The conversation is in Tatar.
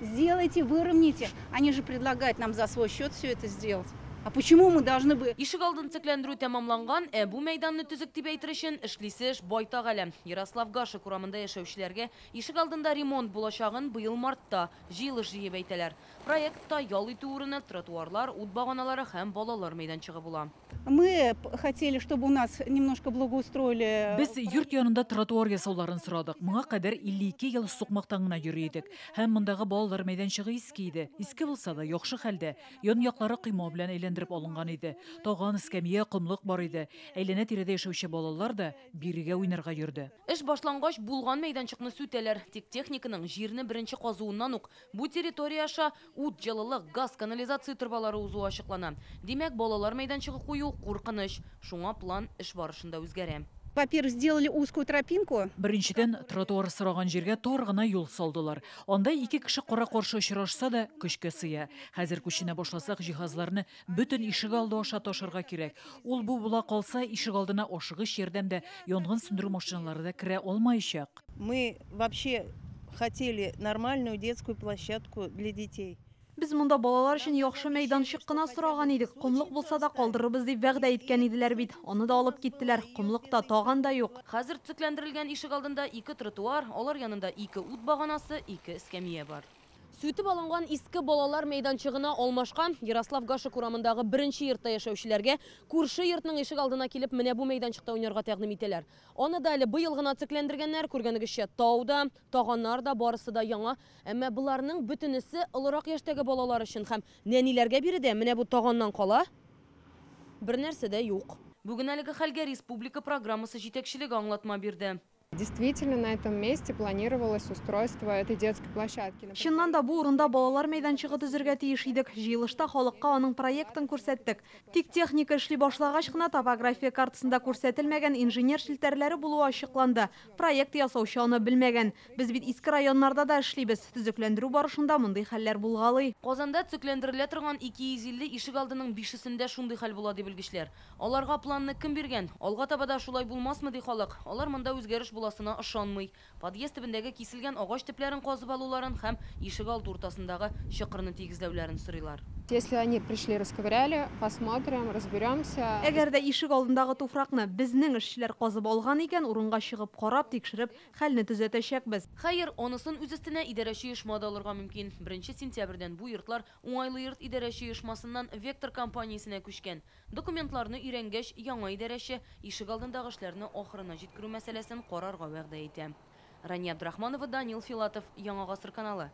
Сделайте, выровняйте. Они же предлагают нам за свой счет все это сделать. А почему мы должны бы? Ишегалдын төзекләндерү тәмамланган, ә бу мәйданны төзек дип әйтер өчен эшлисе эш байтак әле. Ярослав Гашек урамында яшәүчеләргә ишегалдында ремонт булачагын быел мартта җыелыш җыеп әйтәләр. Проектта ял итү урыны, тротуарлар, ут баганалары һәм балалар мәйданчыгы була. Мы хотели, чтобы у нас немножко благоустроили. Без йорт янында тротуар ясауларын сорадык. Моңа кадәр 52 ел сукмактан гына йөри идек. Һәм мондагы балалар мәйданчыгы иске иде. Иске булса да, яхшы хәлдә. Ян яклары койма белән әйләндереп алынган иде. Таган, эскәмия, комлык бар иде. Әйләнә тирәдә яшәүче балалар да бирегә уйнарга йөрде. Эш башлангач булган мәйданчыкны сүтәләр. Тик техниканың җирне беренче казуыннан ук бу территория аша ут, җылылык, газ, канализация торбалары узуы ачыклана. Димәк, балалар мәйданчыгы кую куркыныч. Шуңа план эш барышында үзгәрә. Во-первых, сделали узкую тропинку. Беренчедән, тротуар сораган җиргә тар гына юл салдылар. Анда ике кеше кара-каршы очрашса да, көчкә сыя. Хәзер күченә башласак, җиһазларны бөтен ишегалды аша ташырга кирәк. Ул бу була калса, ишегалдына ашыгыч ярдәм дә, янгын сүндерү машиналары да керә алмаячак. Мы вообще хотели нормальную детскую площадку для детей. Без монда балалар өчен яхшы мәйданчык кына сораган идек. Комлык булса да калдырырбыз дип вәгъдә иткән иделәр бит. Аны да алып киттеләр. Комлык та, таган да юк. Хәзер төзекләндерелгән ишегалдында 2 тротуар, алар янында 2 ут баганасы, 2 эскәмия бар. Сүтеп алынган иске балалар мәйданчыгына алмашкан Ярослав Гашек урамындагы беренче йортта яшәүчеләргә күрше йортның ишегалдына килеп менә бу мәйданчыкта уйнарга тәкъдим итәләр. Аны да әле быел гына төзекләндергәннәр, күргәнегезчә, тау да, таганнар да барысы да яңа. Әмма буларның бөтенесе олырак яшьтәге балалар өчен һәм нәниләргә биредә менә бу таганнан кала бер нәрсә дә юк. Бүген әлеге хәлгә республика программасы җитәкчелеге аңлатма бирде. Действительно, на этом месте планировалось устройство этой детской площадки. Чыннан да бу урында балалар мәйданчыгы төзергә тиеш идек. Җыелышта халыкка аның проектын күрсәттек. Тик техника эшли башлагач кына топография картасында күрсәтелмәгән инженер челтәрләре булуы ачыкланды. Проект ясаучы аны белмәгән. Без бит иске районнарда да эшлибез. Төзекләндерү барышында мондый хәлләр булгалый. Казанда төзекләндерелә торган 250 ишегалдының 5-сендә шундый хәл була ди белгечләр. Аларга планны кем биргән? Алга таба да шулай булмасмы ди халык. Алар монда үзгәреш буласына ышанмый. Подъезд төбендәге киселгән агач төпләрен казып алуларын һәм ишегалды уртасындагы чокырны тигезләүләрен сорыйлар. Если они пришли, расковыряли, посмотрим, разберемся. Әгәр дә ишегалдындагы туфракны безнең эшчеләр казып алган икән, урынга чыгып карап, тикшереп, хәлне төзәтәчәкбез. Хәер, анысын үз өстенә идарәче оешма да алырга мөмкин. 1 сентябрьдән бу йортлар Уңайлы йорт идарәче оешмасыннан Вектор компаниясенә күчкән. Документларны өйрәнгәч, яңа идарәче ишегалдындагы эшләрне ахырына җиткерү мәсьәләсен карарга вәгъдә итә. Рания Абдрахманова, Данил Филатов, Яңа Гасыр каналы.